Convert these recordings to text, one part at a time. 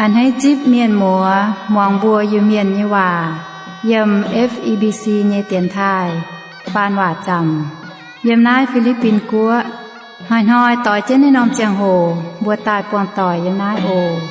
A'hneiv zipv mienh muoz muangx mbuo Iu-Mienh nyei waac yiem F E B C nyei dienx taaih faan waac zaamc, yiem naaiv Fi^li^bin Guoqv. Hnoi-hnoi doix jienv naaiv norm ziangh hoc mbuo daaih buangh doic yiem naaiv oc.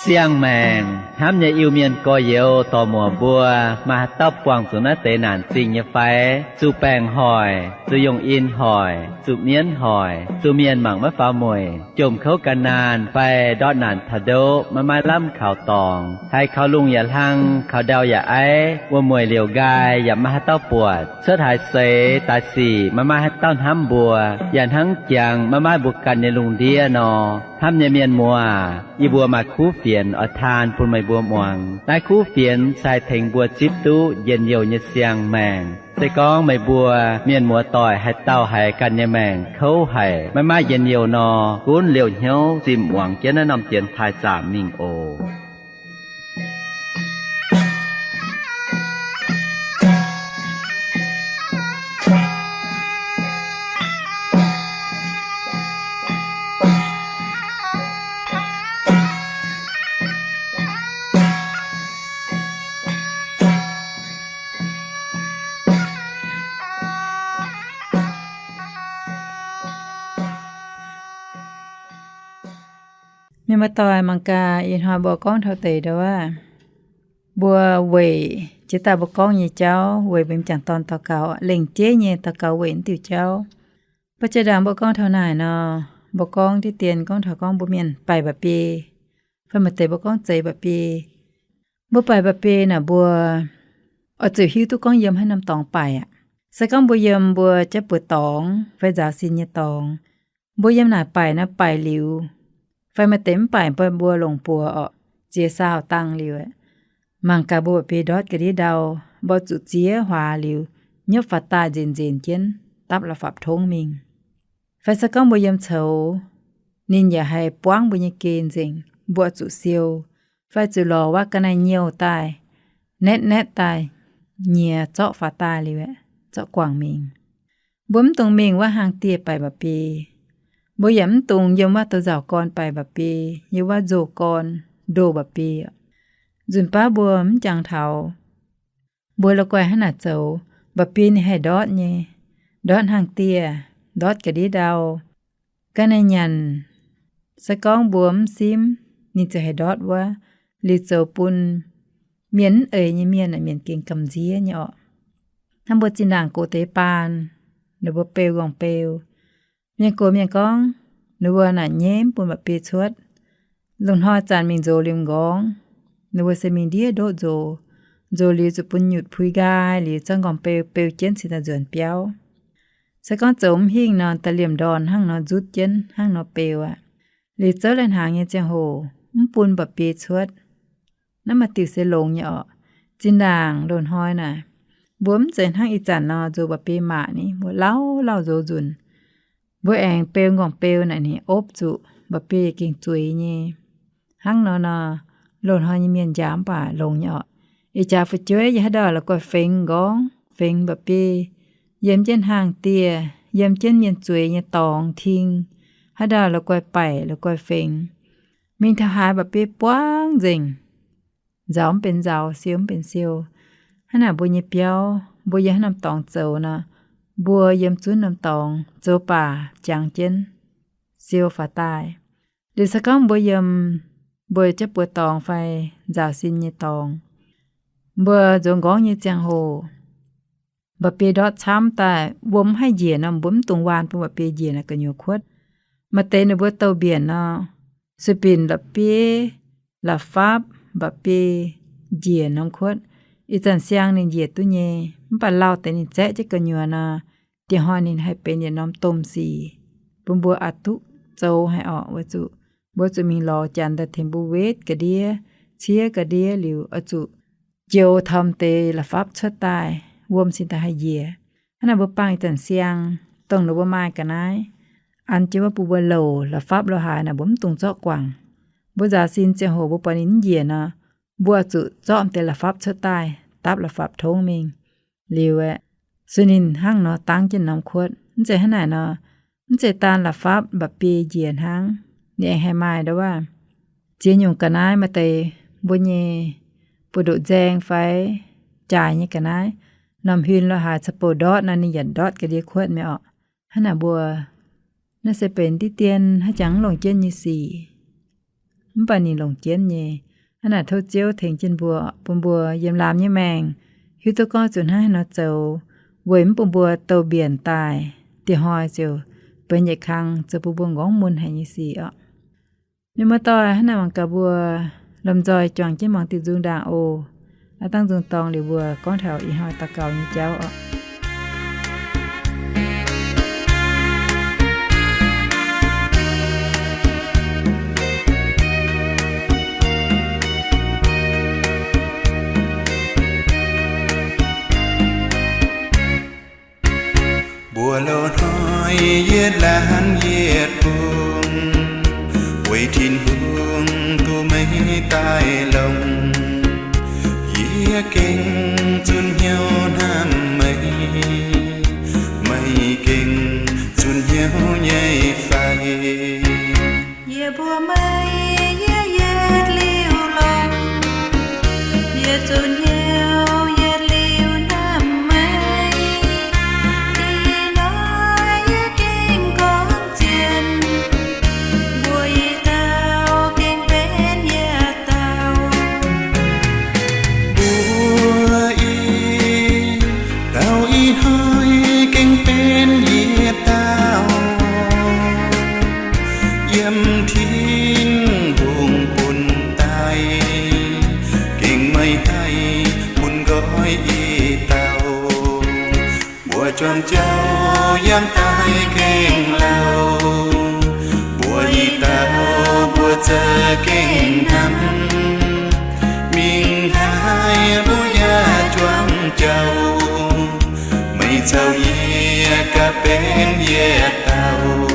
Siang-maengc hnamv nyei Iu-Mienh gorx-youz dorc-muoc mbuo, maaih haaix dauh buangh zuqc naaiv deix naanc zingh nyei fai? Zuqc baengc hoic, zuqc yungh in hoic, zuqc mienv hoic, zuqc mienh mangc maiv faaux mueic, jomc kouv gan naanh fai ndortv naanc taux ndoqv maiv maaih lamh kaux dorngx, haiz kaux lungh yaac hlang, kaux ndau yaac aiv, wuom-mueic liouc nqaai yaac maiv maaih haaix dauh buatc, cuotv haaix seix daaih sic maiv maaih haaix dauh hnamv mbuo, yaac hnangv jangx maiv maaih mbuo ganh nyei lungh ndiev nor. Hnamv nyei mienh muoz, yie mbuo maaih kuv fienx oix taan bun meih mbuo muangx. Naaiv kuv fienx se haih tengx mbuo zipv duqv njien-youh nyei siang-maengc. Se gorngv meih mbuo mienh muoz doic haaix dauh haiz ganh nyei maengc kouv haic, maiv maaih njien-youh nor, gunv liouh hnyouv zinh muangx jienv naaiv norm dienx taaih zaamc mingh oc. Mienh muoz-doic, mangc gaax ih hnoi mbuo gorngv taux deix ndau wuov, mbuo weic jiex daaih mbuo gorngv nyei jauv, weic mbuo m'jangc dorn daux gaux, lengc jeiv nyei daux gaux weic naaiv diuh jauv. Mbuo jiex ndaangc mbuo gorngv taux naaic nor, mbuo gorngv diqv dien gorngv taux gorngv mbuo mienh baaic mba'biei, fai maaih deix mbuo gorngv zeix mba'biei. Mbuo baaic mba'biei naaic mbuo oix zuqc hiuv duqv gorngv yiem haaix norm dorngx baaic aqv. Se gorngv mbuo yiem mbuo jaav buoz dorngx fai nzaaux sin nyei dorngx, mbuo yiem naaic baaic naaiv baaic liuz, fai maaih deix mv baaic mbuo longc buoz orqc, ziex saauh dangh liuz, mangc gaax mbuo mba'biei ndortv ga'ndiev ndau, mbuo zuqc ziex huaax liuz, nyopv faaux daaih nzenc nzenc jienv dapv la'fapv tongv mingh. Fai se gorngv mbuo yiem coux, ninh yaac haih buangv mbuo nyei gen nzengc, mbuo zuqc siou, fai zuqc lorz wuov ga'naaiv nyouh daaih, naetv naetv daaih, nyiex zorqv faaux daaih liuz, zorqv guangc mingh. Mbuo mv dungx mingh wuov hlang dieh baaic mba'biei. Mbuo yaac mv dungx yiem wuov douz-nzauc gorn baaic mba'biei, yiem wuov nzoh gorn ndoh mba'biei. Nzunc baav mbuo mv jangx taux, mbuo la'guaih hnangv naaic zoux, mba'biei ninh haih ndortv nyei, ndortv hlang dieh, ndortv ga'ndiev ndau. Ga'naaiv nyanc, se gorngv mbuo mv simv, ninh ziouc haih ndortv wuov, liuz zoux bun mienh mv eix nyei mienh, mienh gengh gamh nziev nyei orqc. Hnangv mbuo zinh ndaangc gox deix baan, ninh mbuo beu nqorngv beu, mienh gox mienh gorngv, ninh mbuo naaic nyei mv bun mba'biei cuotv. Lungh hnoi zanc mingh nzox liemh nqorngv, ninh mbuo se mingh ndiev ndoqv nzox. Nzox liuz zuqc bun nyutc pui nqaai liuz zorqv nqorngv beu beu jienv cingx daaih nzuonx biauv. Se gorngv zoux mv hingh nor, da'liemh ndorn hnangv nor nzutv jienv hnangv nor beu aqv. Liuz zouv lai hnaangx nyei ziangh hoc mv bun mba'biei cuotv. Naaiv maaih diuc se longx nyei orqc. Zinh ndaangc loz-hnoi naaic, mbuo mv zeiz hnangv ih zanc nor nzox mba'biei maac ni, mbuo lauh lauh nzox nzunc. Mbuo aengx beu nqorngv beu naaic ninh opv zuqc, mba'biei gengh zueiz nyei. Hnangv nor nor, loz-hnoi nyei mienh njaaux mv baac longx nyei orqc. Ih jaax fu'jueiv yie haaix dauh la'guaih fengx nqorngv, fengx mba'biei, yiem jienv hnaangx dieh, yiem jienv mienh zueiz nyei dorngx ting, haaix dauh la'guaih baaic, la'guaih fengx, mingh taux haaix mba'biei buangv nzengc. Nzaaux mv benx nzaaux, siou mv benx siou. Hnangv naaic mbuo nyei biauv, mbuo yiem haaix norm dorngx zoux nor, mbuo yiem zunv norm dorngx zoux baac jangx jienv, siou faaux daaih. Liuz se gorngv mbuo yiem mbuo jaav buoz dorngx fai nzaaux sin nyei dorngx, mbuo nzox nqorngv nyei ziangh hoc, mba'biei ndortv camv daaih, wuom mv haih njiec nor, mbuo mv dungx waan bun mba'biei njiec naaiv gu'nyuoz kuotv. Maaih deix ninh mbuo douh mbienc nor, sueih binc la'bieiv, la'fapv, mba'biei njiec norm kuotv. Ih zanc siang ninh njiec duqv nyei, mv baac lauh deix ninh zaeqv jienv gu'nyuoz nor, dieh hnoi ninh haih benx yietc norm domh sic bun mbuo aqc duqv zoux haic orqc. Weic zuqc mbuo zuqc mingh lorz janx daaih tengx mbuo wetv ga'ndiev, ciev ga'ndiev liuz, oix zuqc joux taux deix la'fapv cuotv daaih, wuom cingx daaih haih njiec. Hnangv naaic mbuo bangh ih zanc siang, dongh ninh mbuo maaih ga'naaiv an jienv wuov bun mbuo louc la'fapv lo haaix naaic, mbuo mv dungx zorqv guangc. Mbuo nzaaux sin ziangh hoc mbuo buatc ninh mv njiec nor, mbuo zuqc zorqv deix la'fapv cuotv daaih, dapv la'fapv tongv mingh. Liuz aeqv, sueih ninh hnangv nor dangv jienv norm kuotv. Mv zeiz hnangv naaic nor, mv zeiz daan la'fapv mba'biei njiec hnangv. Ninh aengx haih maaih ndau waac ziex nyungc ga'naaiv maaih deix mbuo nyei buoz-ndoqv nzaeng fai jaaix nyei ga'naaiv, norm huin lo haaix ca'bouh ndortv nor, ninh yaac ndortv ga'ndiev kuotv mi'aqv. Hnangv naaic mbuo, naaiv se benx diqv dien hnangv jangx mv longc jienv nyei sic. Mv baac ninh longc jienv nyei. Hnangv naaic tov Ziouv tengx jienv mbuo, bun mbuo yiem laamz nyei maengc hiuv duqv gorngv zuqc hnangv haaix nor zoux, weic mv bun mbuo douh mbienc daaih, dieh hnoi ziouc benx yietc kang zoux bun mbuo nqorngv mun haic nyei sic orqc. Mienh muoz-doic, hnangv naaic mangc gaax mbuo lomh nzoih juangc jienv muangx diuh nzung ndaangc oc. Aav dangh nzung dorngx liuz mbuo gorngv taux ih hnoi daux gaux nyei jauv orqc. Mbuo loz hnoi yietc laanh yietc bung, weic Tin-Hungh duqv meih daaih longc. Yie gengh zunh hnyouv hnamv meih, meih gengh zunh hnyouv nyei fai? Yie mbuox meih, yie yietc liuz longc, yie zunh hnyouv yietc liuz hnamv meih. Ih hnoi yie gengh gorngv zien, mbuox ih dauh gengh benx yietc dauh. Mbuox ih dauh ih hnoi gengh benx yietc dauh. Yiem Tin-Hungh bun daaih, gengh meih haih bun nqoi ih dauh. Mbuo juangc jauv yangh daaih gengh lauh, mbuox ih dauh mbuo za'gengh hnamv. Mingh haaix mbuo yaac juangc jauv, meih caux yie gaax benx yietc dauh.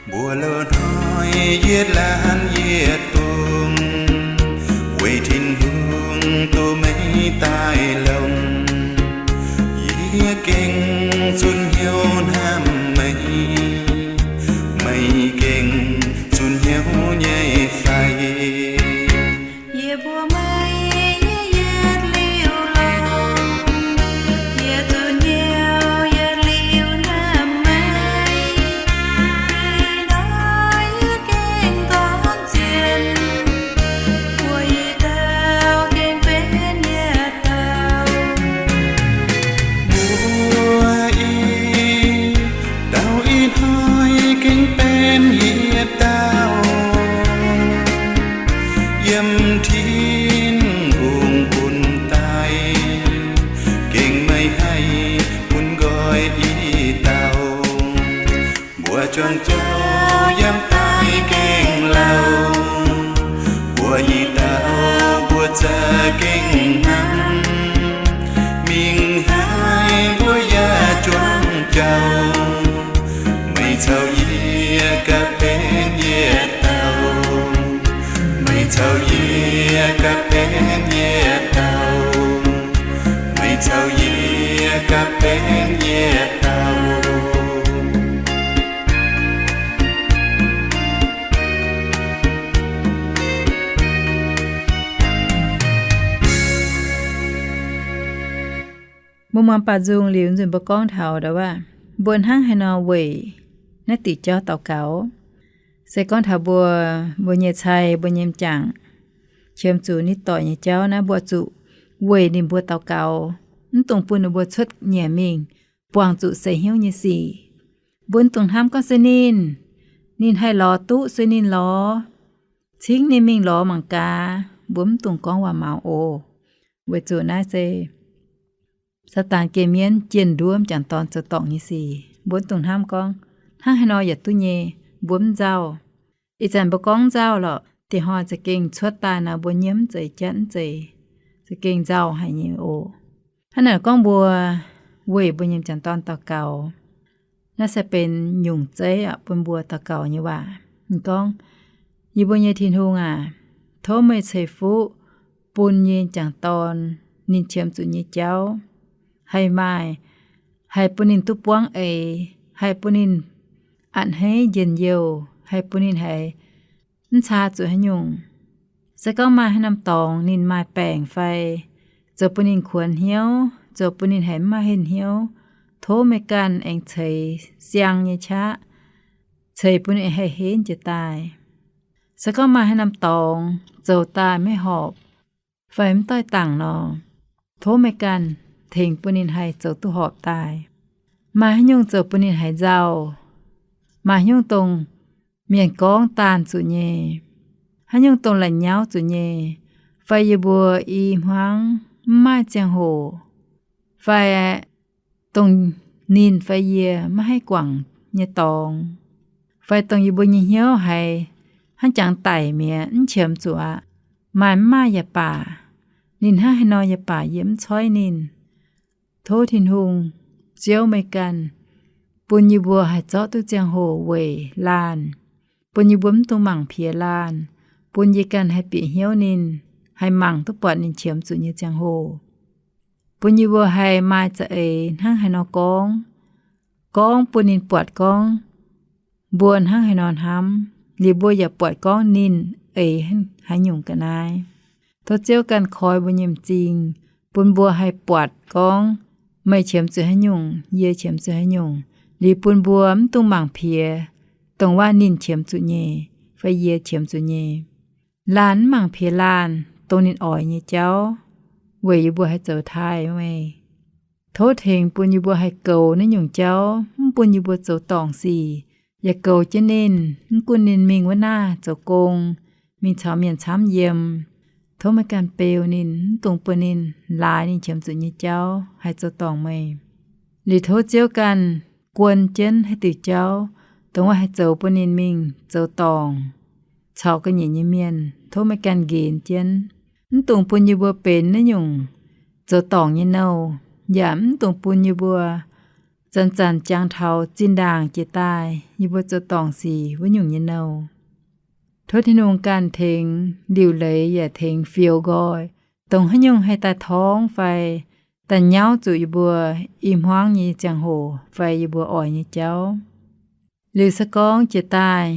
Mbuo loz-hnoi yietc laanh yietc bung, weic Tin-Hungh duqv meih daaih longc. Yie gengh zunh hnyouv hnamv meih, meih gengh zunh hnyouv nyei fai? Yie mbuox meih, yie yietc liuz longc, yie zunh hnyouv yietc liuz hnamv meih. Ih hnoi yie gengh gorngv zien, mbuox ih dauh gengh benx yietc dauh. Mbuox ih dauh ih hnoi gengh benx yietc dauh. Yiem Tin-Hungh bun daaih, gengh meih haih bun nqoi ih dauh. Mbuo juangc jauv yangh daaih gengh lauh, mbuox ih dauh mbuo za'gengh hnamv. Mingh haaix mbuo yaac juangc jauv, meih caux yie gaax benx yietc dauh. Meih caux yie gaax benx yietc dauh. Meih caux yie gaax benx yietc dauh. Mbuo muangx baac nzung liuz nzunc mbuo gorngv taux ndau wuov, mbuo hnangv haaix nor weic naaiv diuc jauv daux gaux. Se gorngv taux mbuo, mbuo nyei cai, mbuo nyei m'jangc qiemx zuqc nitv doic nyei jauv naaiv, mbuo zuqc weic ninh mbuo daux gaux. Mv dungx bun ninh mbuo cuotv nyanc mingh buangh zuqc seix hnyouv nyei sic. Mbuo mv dungx hnamv gorngv se ninh, ninh haih lorz duqv sueih ninh lorz, cingv ninh mingh lorz mangc gaax. Mbuo mv dungx gorngv waac-maux oc. Weic zuqc naaiv se Saadaan geh mienv jienh nduov m'jangc dorn zoux dorngc nyei sic. Mbuo mv dungx hnamv gorngv, hnangv haaix nor yaac duqv nyei, mbuo mv nzauh. Ih zanc mbuo gorngv nzauh lorqc, diex hnoi za'gengh cuotv daaih nor mbuo nyiemv mv zeiz, jatv mv zeiz, za'gengh nzauh haic nyei oc. Hnangv naaic gorngv mbuo weic mbuo nyei m'jangc dorn daux gaux, naaiv se benx nyungc zeiv bun mbuo daux gaux nyei waac. Ninh gorngv, Yie mbuo nyei Tin-Hungh aac, tov meih ceix fuqv bun yie nyei m'jangc dorn ninh qiemx zuqc nyei jauv, haih maaih, haih bun ninh duqv buangv eix, haih bun ninh a'hneiv njien-youh, haih bun ninh haiz mv caa zuqc haaix nyungc. Se gorngv maaih haaix norm dorngx ninh maaih baengc fai zoux bun ninh kuonx hnyouv, zoux bun ninh haiz mv maaih henh hnyouv, tov meih ganh aengx ceix siang nyei qaqv, ceix bun ninh haih henv jiez daaih. Se gorngv maaih haaix norm dorngx zoux daaih maiv horpc fai mv doix dangc nor, tov meih ganh tengx bun ninh haih zoux duqv horpc daaih. Maaih haaix nyungc zoux bun ninh haiz nzauh, maaih haaix nyungc dongh mienh gorngv daanh zuqc nyei, haaix nyungc dongh la'nyauv zuqc nyei, fai yie mbuo i hmuangv mv maaih ziangh hoc, fai dongh ninh fai yie maiv haih guangc nyei dorngx, fai dongh yie mbuo nyei hnyouv haiz hnangv jangx daic mi'aqv, mv qiemx zuqc aqv. Maaih mv maaih yaac baac, ninh hnangv haaix nor yaac baac yie mv coiv ninh. Tov Tin-Hungh, Ziouv meih ganh, bun yie mbuo haih zorqv duqv ziangh hoc weic laanh, bun yie mbuo mv dungx mangc piex laanh, bun yie ganh haih bieqc hnyouv ninh, haih mangc duqv buatc ninh qiemx zuqc nyei ziangh hoc. Bun yie mbuo haih maaih za'eix hnangv haaix nor gorngv, gorngv bun ninh buatc gorngv mbuo hnangv haaix nor hnamv, liuz mbuo yaac buatc gorngv ninh eix haaix nyungc ga'naaiv. Tov Ziouv ganh koi mbuo nyei m'zing, bun mbuo haih buatc gorngv meih qiemx zuqc haaix nyungc, yie qiemx zuqc haaix nyungc, liuz bun mbuo mv dungx mangc piex dongh waac ninh qiemx zuqc nyei fai yie qiemx zuqc nyei. Laanh mv mangc piex laanh dongh ninh oix nyei jauv, weic yie mbuo haih zoux taaih meih. Tov tengx bun yie mbuo haih goux naaiv nyungc jauv, mv bun yie mbuo zoux dorngc sic, yaac goux jienv ninh, mv gunv ninh mingh wuov naaiv zoux gong, mingh caux mienh camv yiem. Tov meih ganh beu ninh, mv dungx bun ninh laaix ninh qiemx zuqc nyei jauv haih zoux dorngc meih. Liuz tov Ziouv ganh guon jienv haaix diuc jauv, dongh wuov haih zoux bun ninh mingh zoux dorngc caux ga'nyiec nyei mienh. Tov meih ganh nqenx jienv, mv dungx bun yie mbuo benx naaiv nyungc zoux dorngc nyei nouh, yaac mv dungx bun yie mbuo zanc-zanc jangx taux zinh ndaangc jiex daaih yie mbuo zoux dorngc sic wuov nyungc nyei nouh. Tov Tin-Hungh ganh tengx liuc leiz yaac tengx fioux nqoi, dongh haaix nyungc haih daaih torngv fai daaih nyauv zuqc yie mbuo i hmuangv nyei ziangh hoc fai yie mbuo oix nyei jauv. Liuz se gorngv jiex daaih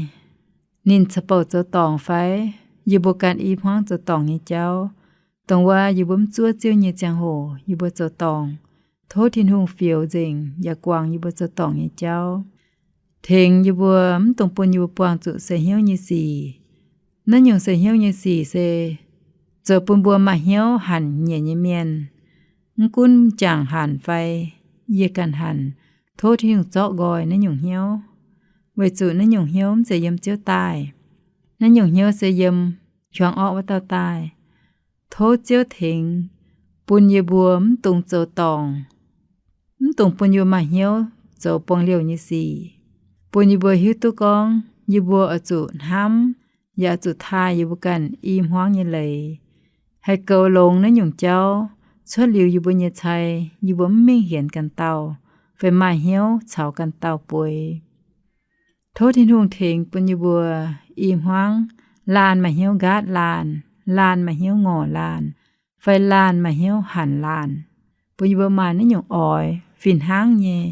ninh caux bouc zoux dorngc fai yie mbuo ganh i hmuangv zoux dorngc nyei jauv, dongh wuov yie mbuo mv zuov Ziouv nyei ziangh hoc yie mbuo zoux dorngc, tov Tin-Hungh fioux nzengc yaac guangc yie mbuo zoux dorngc nyei jauv. Tengx yie mbuo mv dungx bun yie mbuo buangh zuqc seix hnyouv nyei sic. Naaiv nyungc seix hnyouv nyei sic se zoux bun mbuo maaih hnyouv hanc nyiec nyei mienh. Mv gunv m'jangc hanc fai yie ganh hanc, tov Tin-Hungh zorqv nqoi naaiv nyungc hnyouv, weic zuqc naaiv nyungc hnyouv mv zeiz yiem Ziouv daaih. Naaiv nyungc hnyouv se yiem hiuang orqv wuov dauh daaih. Tov Ziouv tengx bun yie mbuo mv dungx zoux dorngc, mv dungx bun yie mbuo maaih hnyouv zoux buangh liouh nyei sic, bun yie mbuo hiuv duqv gorngv yie mbuo oix zuqc hnamv, yaac oix zuqc taaih yie mbuo ganh i hmuangv nyei leiz, haih goux longx naaiv nyungc jauv cuotv liuz yie mbuo nyei cai, yie mbuo mv mingh hienx ganh dauh fai maaih hnyouv caux ganh dauh bueix. Tov Tin-Hungh tengx bun yie mbuo i hmuangv laanh maaih hnyouv nqaatv laanh, laanh maaih hnyouv ngorc laanh, fai laanh maaih hnyouv hanc laanh, bun yie mbuo maaih naaiv nyungc oix fih hnangv nyei,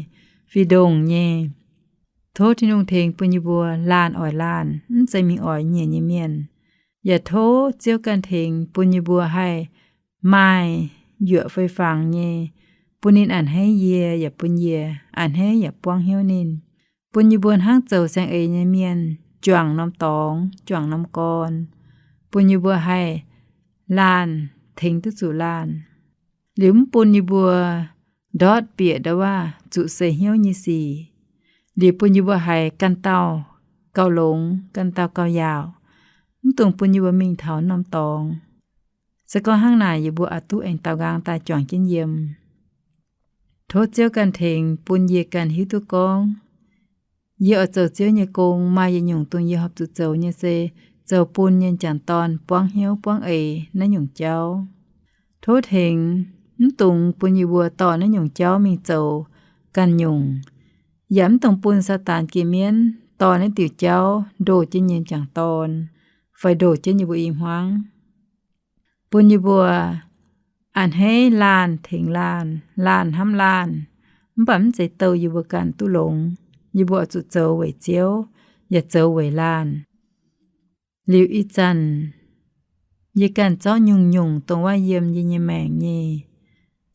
fih ndongc nyei. Tov Tin-Hungh tengx bun yie mbuo laanh oix laanh, mv zeiz mingh oix nyiec nyei mienh. Yaac tov Ziouv ganh tengx bun yie mbuo haih maaih yuoqc fei fangx nyei, bun ninh a'hneiv yie yaac bun yie, a'hneiv yaac buangv hnyouv ninh, bun yie mbuo hnangv zoux saeng-eix nyei mienh, juangc norm dorngx, juangc norm gorn, bun yie mbuo haih laanh tengx duqv zuqc laanh. Liuz mv bun yie mbuo ndortv bieqc ndau wuov zuqc seix hnyouv nyei sic. Liuz bun yie mbuo haiz ganh dauh gauh longx, ganh dauh gauh yaauc, mv dungx bun yie mbuo mingh taux norm dorngx. Se gorngv hnangv naaic, yie mbuo oix duqv aengx daaux nqaang daaih juangc jienv yiem. Tov Ziouv ganh tengx bun yie ganh hiuv duqv gorngv, yie oix zoux Ziouv nyei gong, maaih yietc nyungc dongh yie horpc zuqc zoux nyei se zoux bun yie nyei m'jangc dorn buangv hnyouv buangv eix naaiv nyungc jauv. Tov tengx mv dungx bun yie mbuo dorh naaiv nyungc jauv mingh zoux ganh nyungc, yaac mv dungx bun Saadaan geh mienv dorh naaiv diuc jauv ndoh jienv yie nyei m'jangc dorn fai ndoh jienv yie mbuo i hmuangv. Bun yie mbuo a'hneiv laanh tengx laanh, laanh hnamv laanh, mv baac mv zeiz douh yie mbuo ganh duqv longx. Yie mbuo oix zuqc zoux weic Ziouv, yaac zoux weic laanh. Liuz ih zanc yie ganh zorqv nyungc-nyungc dongh wuov yiem yie nyei maengc nyei,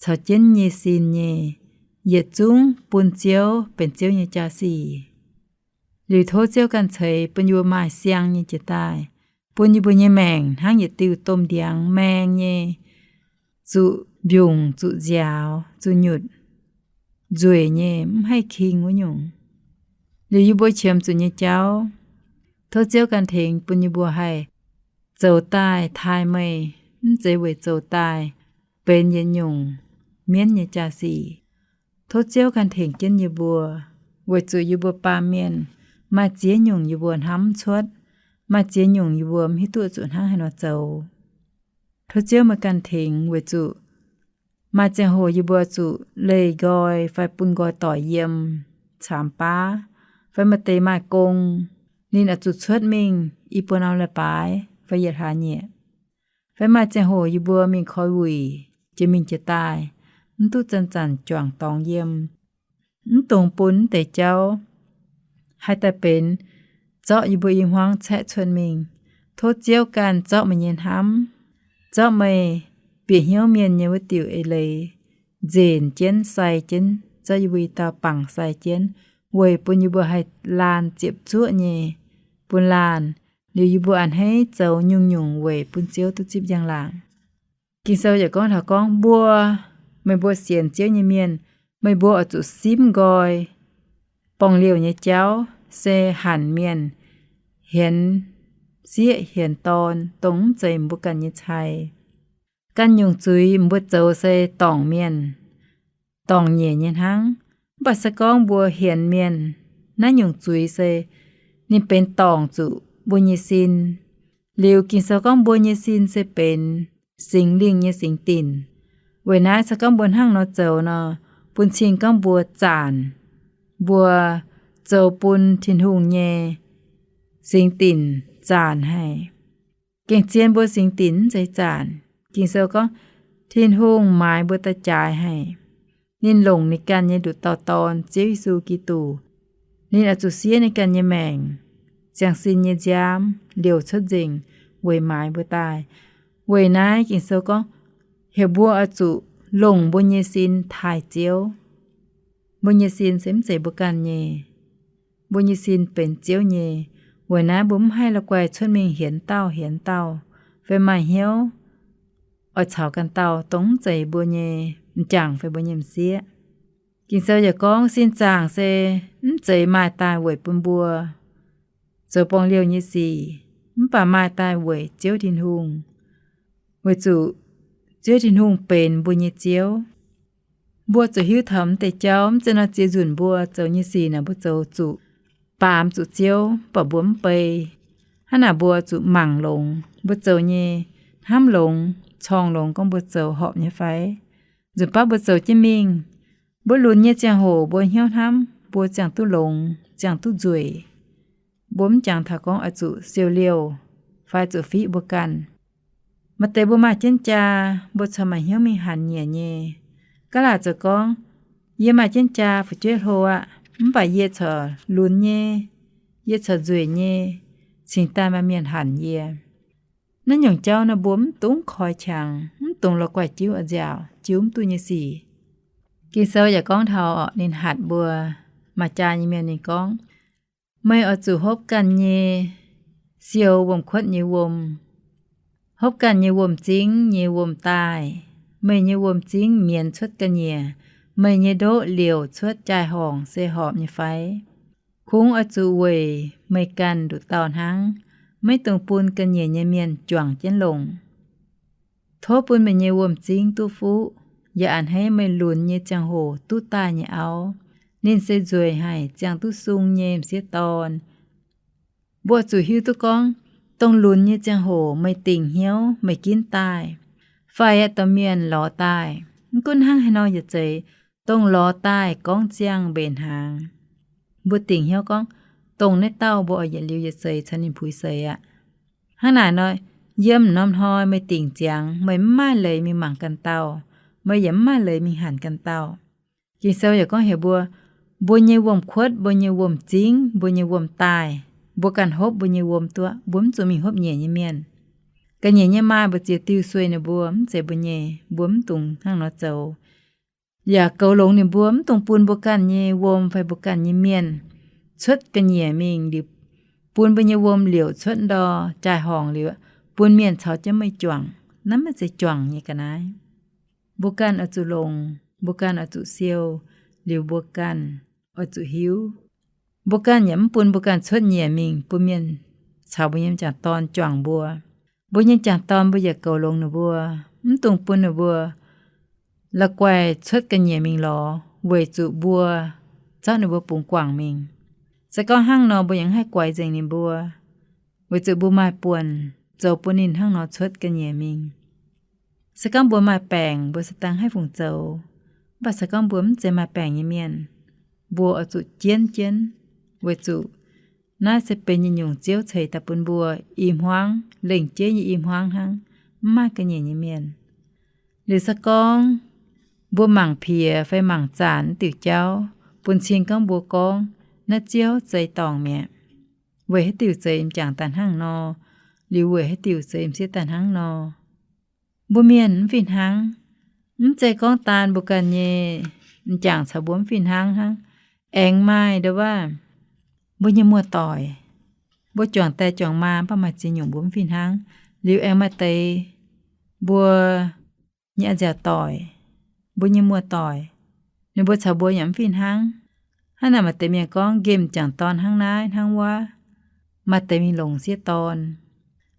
caux jienv nyei sin nyei, yietc zungv bun Ziouv benx Ziouv nyei jaa-sic. Liuz tov Ziouv ganh ceix bun yie mbuo maaih siang nyei jiex daaih, bun yie mbuo nyei maengc hnangv yietc diuh domh ndiangx maeng nyei, zuqc mbiungc, zuqc nziaaux, zuqc nyutc, nzueic nyei, mv haih king wuov nyungc. Liuz yie mbuo qiemx zuqc nyei jauv, tov Ziouv ganh tengx bun yie mbuo haih zoux daaih taaih meih, mv zeiz weic zoux daaih benx yietc nyungc mienv nyei jaa-sic. Tov Ziouv ganh tengx jienv yie mbuo, weic zuqc yie mbuo baamh mienh maaih ziex nyungc yie mbuo hnamv mv cuotv, maaih ziex nyungc yie mbuo mv hiuv duqv zuqc hnangv haaix nor zoux. Tov Ziouv meih ganh tengx, weic zuqc maaih ziangh hoc yie mbuo zuqc leih nqoi fai bun nqoi doic yiem caamx baav, fai maaih deix maaih gong, ninh oix zuqc cuotv mingh i buo norm leiz-baaix fai yietc hlaax nyieqc, fai maaih ziangh hoc yie mbuo mingh koi wuic jiex mingh jiex daaih, mv duqv zanc-zanc juangc dorngx yiem. Mv dungx bun mv deix jauv haih daaih benx zorqv yie mbuo i hmuangv caeqv cuotv mingh. Tov Ziouv ganh zorqv meih nyei hnamv, zorqv meih bieqc hnyouv mienh nyei wuov diuc eix leiz nzenc jienv, sai jienv, zorqv yie mbuo i dauh bangc sai jienv, weic bun yie mbuo haih laanh ziepc zuoqv nyei bun laanh. Liuz yie mbuo a'hneiv zoux nyungc-nyungc weic bun Ziouv duqv zipv njang-laangc. Ging-Sou yaac gorngv taux gorngv mbuo, meih mbuo sienx Ziouv nyei mienh, meih mbuo oix zuqc simv nqoi borng-liouh nyei jauv, se hanc mienh, hienx sieqv hienx dorn, dongh mv zeiz mbuo ganh nyei cai. Ganh nyungc zuiz mbuo zoux se dorngc mienh, dorngc nyeic nyei hnangv. Mv baac se gorngv mbuo hienx mienh, naaiv nyungc zuiz se ninh benx dorngc zuqc mbuo nyei sin. Liuz Ging-Sou gorngv mbuo nyei sin se benx Singx Lingh nyei singx dinc. Weic naaiv se gorngv mbuo hnangv nor zoux nor, bun cing gorngv mbuo zaanc, mbuo zoux bun Tin-Hungh nyei singx dinc zaanc haic. Gengh zien mbuo singx dinc mv zeiz zaanc. Ging-Sou gorngv, Tin-Hungh maaiz mbuo daaih jaaix haic. Ninh longc ninh ganh nyei nduqc dauh Dorn, Ziouv Yesu Giduc. Ninh oix zuqc siev ninh ganh nyei maengc, ziangh sin nyei nziaamv liouc cuotv nzengc weic maaiz mbuo daaih. Weic naaiv Ging-Sou gorngv, heuc mbuo oix zuqc longc mbuo nyei sin taaih Ziouv. Mbuo nyei sin se mv zeiz mbuo ganh nyei. Mbuo nyei sin benx Ziouv nyei. Weic naaiv mbuo mv haih la'guaih cuotv mingh hienx dauh hienx dauh, fai maaih hnyouv oix caux ganh dauh dongh mv zeiz mbuo nyei m'jangc fai mbuo nyei m'sieqv. Ging-Sou yaac gorngv, sin zaangc se mv zeiz maaih daaih weic bun mbuo zoux borng-liouh nyei sic, mv baac maaih daaih weic Ziouv Tin-Hungh, weic zuqc Ziouv Tin-Hungh benx mbuo nyei Ziouv. Mbuo zuqc hiuv taux mv deix jauv, mv zeiz nor ziex nzunc mbuo zoux nyei sic naaic mbuo zoux zuqc baamz zuqc Ziouv, mv baac mbuo mv bei. Hnangv naaic mbuo zuqc mangc longx mbuo zoux nyei, hnamv longx, corng longx gorngv mbuo zoux horpc nyei fai. Nzunc baav mbuo zoux jienv mingh, mbuo lunx nyei ziangh hoc mbuo hnyouv hnamv mbuo ziangh duqv longx, ziangh duqv nzueic. Mbuo mv jangx taux gorngv oix zuqc siou liouh fai zuqc fiqv mbuo ganh. Maaih deix mbuo maaih jienv jaa, mbuo corc maaih hnyouv mingh hanc nyieqc nyei. Gaav laaic zoux gorngv, yie maaih jienv jaa fu'jueiv hlo aqv, mv baac yie corc lunx nyei, yie corc nzueic nyei, cingx daaih maaih mienh hanc yie. Naaiv nyungc jauv nor mbuo mv dungx koi qangx, mv dungx la'guaih jiuv a'nziaauc, jiuv mv duqv nyei sic. Ging-Sou yaac gorngv taux ninh hatc mbuo maaih jaa nyei mienh, ninh gorngv, meih oix zuqc hopv ganh nyei siou wuom-kuotv nyei wuom, hopv ganh nyei wuom-zingv nyei wuom-daaih. Meih nyei wuom-zingv mienz cuotv ga'nyiec, meih nyei ndoqv liouc cuotv jaai-horngc se horpc nyei fai? Kungx oix zuqc weic meih ganh nduqc dauh hnangv, maiv dungx bun ga'nyiec nyei mienh juangc jienv longc. Tov bun meih nyei wuom-zingv duqv fuqv, yaac a'hneiv meih lunx nyei ziangh hoc duqv daaih nyei auv. Ninh se nzueic haic, ziangh duqv sung nyei m'sieqv dorn. Mbuo zuqc hiuv duqv gorngv, dongh lunx nyei ziangh hoc meih dingc hnyouv meih ginv daaih, fai aeqv, domh mienh lorz daaih. Mv gunv hnangv haaix nor yaac zeiz, dongh lorz daaih gorngv ziangh mbenc hnaangx. Mbuo dingc hnyouv gorngv, dongh naaiv dauh mbuo oix yietc liuz yietc seix caux ninh puix seix aqv. Hnangv naaic nor, yiem norm hnoi meih dingc ziangx, meih mv maaih leiz mingh mangc ganh dauh, meih yaac mv maaih leiz mingh hanc ganh dauh. Ging-Sou yaac gorngv heuc mbuo, mbuo nyei wuom-kuotv, mbuo nyei wuom-zingv, mbuo nyei wuom-daaih, mbuo ganh hopv mbuo nyei wuom duqv, mbuo mv zuqc mingh hopv nyeic nyei mienh. Ga'nyiec nyei maaih mbu'ziex diuh sueih ninh mbuo mv zeiz mbuo nyei, mbuo mv dungx hnangv nor zoux. Yaac goux longx ninh mbuo, mv dungx bun mbuo ganh nyei wuom fai mbuo ganh nyei mienh cuotv ga'nyiec mingh liuz, bun mbuo nyei wuom liouc cuotv ndor, jaai-horngc liuz, bun mienh caux jienv meih juangc. Naaiv maiv zeiz juangc nyei ga'naaiv. Mbuo ganh oix zuqc longx, mbuo ganh oix zuqc siou, liuz mbuo ganh oix zuqc hiuv. Mbuo ganh yaac mv bun mbuo ganh cuotv nyiec mingh bun mienh caux mbuo nyei m'jangc dorn juangc mbuo. Mbuo nyei m'jangc dorn mbuo yaac goux longx ninh mbuo, mv dungx bun ninh mbuo la'guaih cuotv ga'nyiec mingh lorz, weic zuqc mbuo zorqv ninh mbuo bungx guangc mingh. Se gorngv hnangv nor mbuo yaac mv haih guaix nzengc ninh mbuo, weic zuqc mbuo maaih buonc zoux bun ninh hnangv nor cuotv ga'nyiec mingh. Se gorngv mbuo maaih baengc, mbuo se dangh haih fungc zoux. Mv baac se gorngv mbuo mv zeiz maaih baengc nyei mienh, mbuo oix zuqc jienv jienv, weic zuqc naaiv se benx yietc nyungc Ziouv ceix daaih bun mbuo i hmuangv, lengc jeiv nyei i hmuangv hnangv, mv maaih ga'nyiec nyei mienh. Liuz se gorngv mbuo mangc piex fai mangc zanc diuc jauv, bun cing gorngv mbuo gorngv naaiv Ziouv zeix dorngc mi'aqv. Weic haaix diuc zeix m'jangc daaih hnangv nor, liuz weic haaix diuc zeix m'sieqv daaih hnangv nor. Mbuo mienh mv fih hnangv. Mv zeiz gorngv daan mbuo ganh nyei m'jangc caux mbuo mv fih hnangv hnangv. Aengx maaih ndo waav mbuo nyei muoz-doic, mbuo juangc die juangc maa mv baac maaih ziex nyungc mbuo mv fih hnangv. Liuz aengx maaih deix mbuo nyei a'nziaauc doic, mbuo nyei muoz-doic, ninh mbuo caux mbuo yaac mv fih hnangv. Hnangv naaic maaih deix mienh gorngv nqemh m'jangc dorn hnangv naaiv hnangv wuov, maaih deix mingh longc m'sieqv dorn.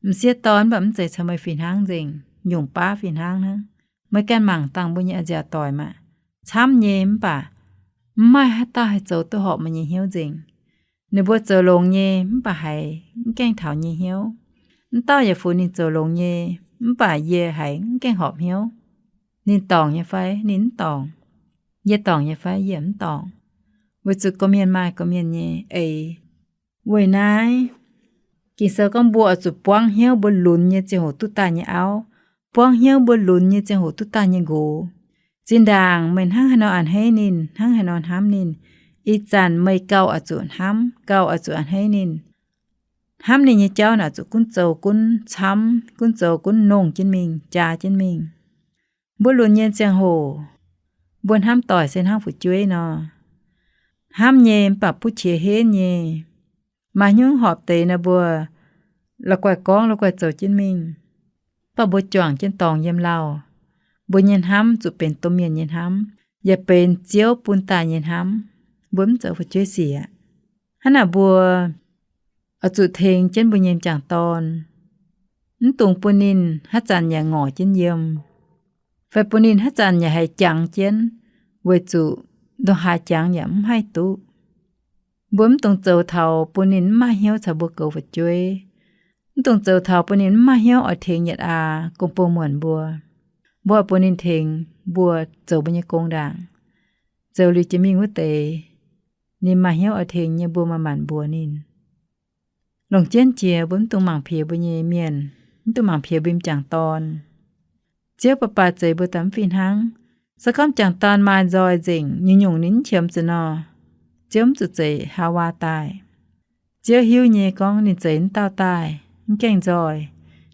M'sieqv dorn mv baac mv zeiz caux meih fih hnangv nzengc, nyungc baav fih hnangv hnangv. Meih ganh mangc dangh mbuo nyei a'nziaauc doic maah, camv nyei mv baac mv maaih haaix dauh haih zoux duqv horpc meih nyei hnyouv nzengc. Ninh mbuo zoux longx nyei mv baac haiz mv gaengh taux nyei hnyouv. Mv dauh yaac funx ninh zoux longx nyei, mv baac yie haiz mv gaengh horpc hnyouv. Ninh dorngc nyei fai ninh mv dorngc, yie dorngc nyei fai yie mv dorngc, weic zuqc gorqv-mienh maaih gorqv-mienh nyei eix. Weic naaiv, Ging-Sou gorngv mbuo oix zuqc buangv hnyouv mbuo lunx nyei ziangh hoc duqv daaih nyei auv, buangv hnyouv mbuo lunx nyei ziangh hoc duqv daaih nyei nqox. Zinh ndaangc meih hnangv haaix nor a'hneiv ninh, hnangv haaix nor hnamv ninh, ih zanc meih gauh oix zuqc hnamv, gauh oix zuqc a'hneiv ninh. Hnamv ninh nyei jauv naaic zuqc gunv zoux gunv camv, gunv zoux gunv nongh jienv mingh, jaa jienv mingh. Mbuo lunx nyei ziangh hoc, mbuo hnamv doic se hnangv fu'jueiv nor. Hnamv nyei mv baac butv qiex henv nyei. Maaih hnyouv horpc deix nor mbuo la'guaih gorngv la'guaih zoux jienv mingh. Mv baac mbuo juangc jienv dorngx yiem lauh, mbuo nyei hnamv zuqc benx domh mienh nyei hnamv, yaac benx Ziouv bun daaih nyei hnamv. Mbuo mv zoux fu'jueiv sic aqv. Hnangv naaic mbuo oix zuqc tengx jienv mbuo nyei m'jangc dorn. Mv dungx bun ninh haaix zanc yaac ngorc jienv yiem, fai bun ninh haaix zanc yaac haiz jangx jienv, weic zuqc ndongc haaix jangx yaac mv haih duqv. Mbuo mv dungx zoux taux bun ninh mv maaih hnyouv caux mbuo goux fu'jueiv. Mv dungx zoux taux bun ninh mv maaih hnyouv oix tengx yietc aax gong-bou muonc mbuo. Mbuo oix bun ninh tengx mbuo zoux mbuo nyei gong ndaangc. Zoux liuz jiex mingh wuov deix, ninh maaih hnyouv oix tengx nyei mbuo maaih maanc mbuox ninh. Longc jienv jiex mbuo mv dungx mangc piex mbuo nyei mienh, mv dungx mangc piex mbuo m'jangc dorn. Ziouv baac baaix zeix mbuo daaih mv fih hnangv. Se gorngv m'jangc dorn maaih nzoih nzengc, nyungc-nyungc ninh mv qiemx zuqc nor, Ziouv mv zuqc zeix Haawaa daaih. Ziouv hiuv nyei gorngv ninh zeix wuov dauh daaih mv gaengh nzoih,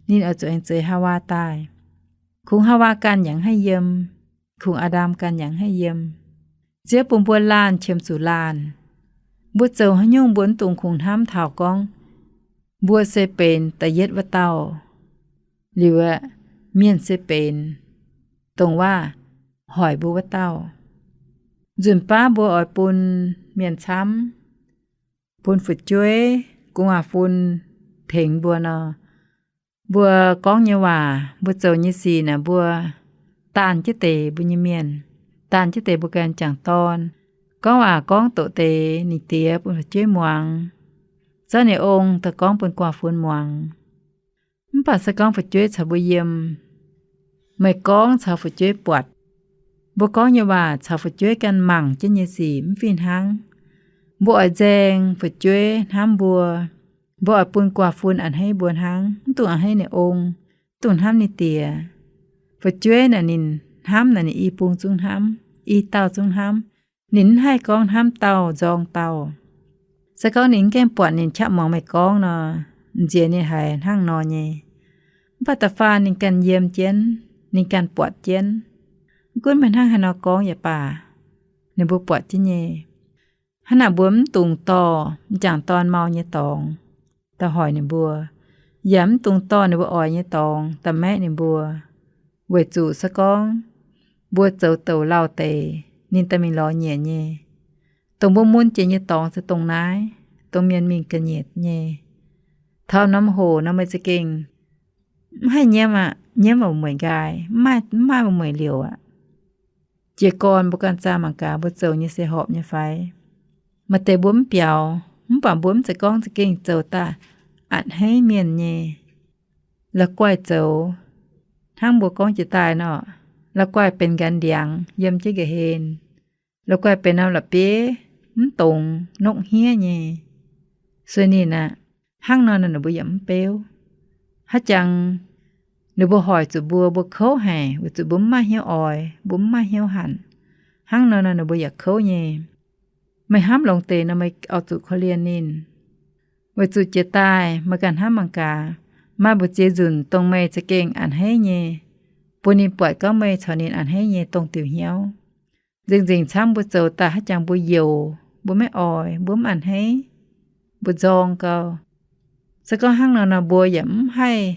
ninh oix zuqc aengx zeix Haawaa daaih. Kungx Haawaa ganh yaac mv haih yiem, kungx Aa^ndam ganh yaac mv haih yiem. Ziouv bun mbuo laanh qiemx zuqc laanh. Mbuo zoux haaix nyungc mbuo mv dungx kungx hnamv taux gorngv mbuo se benx da'yietv wuov dauh, liuz aeqv, mienh se benx dongh waav hoic mbuo wuov dauh. Nzunc baav mbuo oix bun mienh camv, bun fu'jueiv, gu'nguaaz-fun tengx mbuo nor, mbuo gorngv nyei waac, mbuo zoux nyei sic naaic mbuo daanh jienv deix mbuo nyei mienh, daanh jienv deix mbuo ganh m'jangc dorn, gorngv waac gorngv doqc deix ninh diex bun fu'jueiv muangx, zorqv ninh ong daaih gorngv bun guaax-fun muangx. Mv baac se gorngv fu'jueiv caux mbuo yiem, meih gorngv caux fu'jueiv buatc, mbuo gorngv nyei waac caux fu'jueiv ganh mangc jienv nyei sic mv fih hnangv. Mbuo oix nzaeng fu'jueiv hnamv mbuo, mbuo oix bun guaax-fun a'hneiv mbuo hnangv, mv dungx a'hneiv ninh ong, mv dungx hnamv ninh diex. Fu'jueiv naaic ninh hnamv naaic ninh i bung zungv hnamv, i dauh zungv hnamv. Ninh mv haih gorngv hnamv dauh nzorng dauh. Se gorngv ninh mv gaengh buatc ninh qaqv muangx meih gorngv nor, nziex ninh haiz hnangv nor nyei. Mv baac da'faanh ninh ganh yiem jienv, ninh ganh buatc jienv, mv gunv meih hnangv haaix nor gorngv yaac baac, ninh mbuo buatc jienv nyei. Hnangv naaic mbuo mv dungx dorh m'jangc dorn mau nyei dorngx daaih hoic ninh mbuo, yaac mv dungx dorh ninh mbuo oix nyei dorngx daaih maeqv ninh mbuo. Weic zuqc se gorngv mbuo zoux douc lauh deix, ninh daaih mingh lorz nyiec nyei. Dongh mbuo mun jiex nyei dorngx se dongh naaiv, dongh mienh mingh ga'nyiec nyei. Taux norm hoc nor meih za'gengh mv haih nyiemv aqv. Nyiemv mbuo mueic nqaai, mv maaih, mv maaih mbuo mueic liouc aqv. Jiez gorn mbuo ganh zaah mangc gaax mbuo zoux nyei se horpc nyei fai? Maaih deix mbuo mv biaux, mv baac mbuo mv zeiz gorngv za'gengh zoux daaih a'hneiv mienh nyei. La'guaih zoux hnangv mbuo gorngv jiex daaih nor, la'guaih benx nqanx ndiangx yiem jienv nqa'hlen, la'guaih benx norm la'bieiv mv dongz nokv hniev nyei. Sueih ninh aqv. Hnangv nor nor ninh mbuo yaac mv beuv. Haaix jangx ninh mbuo hoic zuqc mbuo, mbuo kouv haic, weic zuqc mbuo mv maaih hnyouv oix, mbuo mv maaih hnyouv hanc. Hnangv nor nor ninh mbuo yaac kouv nyei. Meih hnamv longx deix nor meih oix zuqc korv-lienh ninh. Weic zuqc jiex daaih meih ganh hnamv mangc gaax, maaih mbu'ziex nzunc dongh meih za'gengh a'hneiv nyei, bun ninh buatc gorngv meih caux ninh a'hneiv nyei dongh diuc hnyouv. Nzengc-nzengc camv mbuo zoux daaih haaix jangx mbuo youx, mbuo maiv oix, mbuo mv a'hneiv, mbuo nzorng gau. Se gorngv hnangv nor nor mbuo yaac mv haih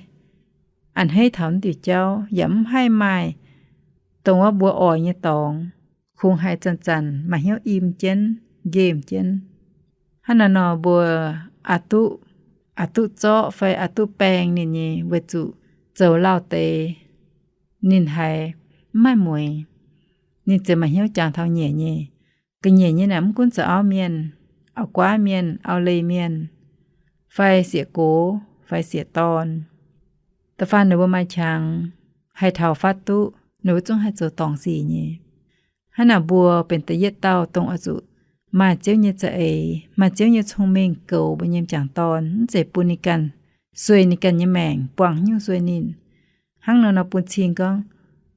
a'hneiv taux naaiv diuc jauv, yaac mv haih maaih dongh wuov mbuo oix nyei dorngx. Kungx haiz zanc-zanc maaih hnyouv im jienv, nqemh jienv. Hnangv naaiv nor mbuo aqc duqv, aqc duqv zorqv fai aqc duqv baeng ninh nyei, weic zuqc zoux lauh deix ninh haiz mv maaih mueiz. Ninh ziouc maaih hnyouv jangx taux nyiec nyei. Ga'nyiec nyei naaic mv gunv zoux auv mienh, auv-guaav mienh, auv-leih mienh, fai sieqv-gox fai sieqv-dorn, da'faanh ninh mbuo maaih qangx haih taux fatv duqv, ninh mbuo zungv haih zoux dorngc sic nyei. Hnangv naaic mbuo benx da'yietv dauh dongh oix zuqc maaih Ziouv nyei za'eix, maaih Ziouv nyei cong-mengh goux mbuo nyei m'jangc dorn, mv zeiz bun ninh ganh sueih ninh ganh nyei maengc, buangh haaix nyungc sueih ninh. Hnangv nor nor bun cing gorngv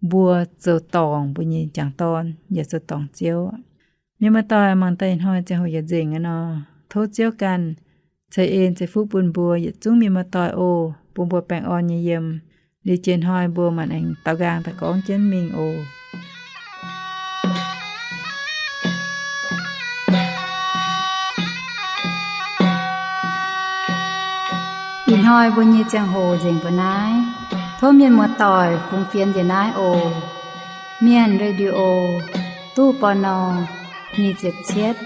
mbuo zoux dorngc mbuo nyei m'jangc dorn yaac zoux dorngc Ziouv. Mienh muoz-doic, mangc daaih ih hnoi ziangh hoc yaac nzengc aqv nor, tov Ziouv ganh ceix en ceix fuqv bun mbuo yietc zungv mienh muoz-doic oc, bun mbuo baengh orn nyei yiem. Liuz jiex hnoi mbuo maanc aengx daaux nqaang daaih gorngv jienv mingh oc. Ih hnoi mbuo nyei ziangh hoc nzengc mbuo naaiv. Tov mienh muoz-doic fungx fienx njiec naaiv oc. Mienh Radio, ตู้ ปณ. nyic ziepc cietv,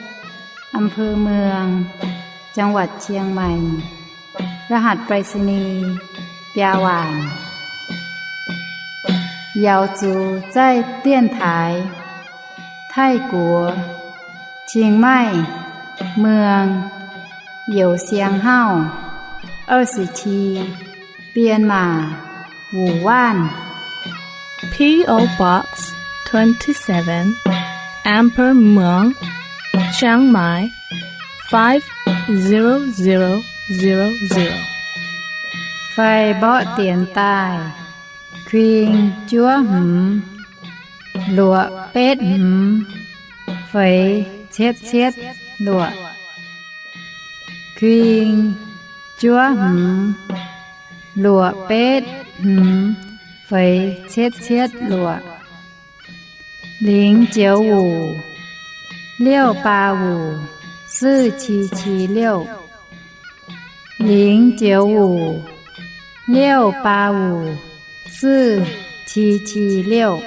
อำเภอเมือง จังหวัดเชียงใหม่ รหัสไปรษณีย์ biaa waanc. 瑶族在电台 Taiv-Guoqv, Chiang Mai, เมือง Youh Siang Hauv, 二十七, 编码 Wu Wanv. P O Box twenty-seven, Amber Muang, Chiang Mai, five zero zero zero zero. Fai mborqv dienx daaih, kuing juov hmz, luoqc betv hmz, feix cietv cietv luoqc. Kuing juov hmz, luoqc betv hmz, feix cietv cietv luoqc. 零九五, 六八五, 四七七六. 零九五, 六八五, 四七七六.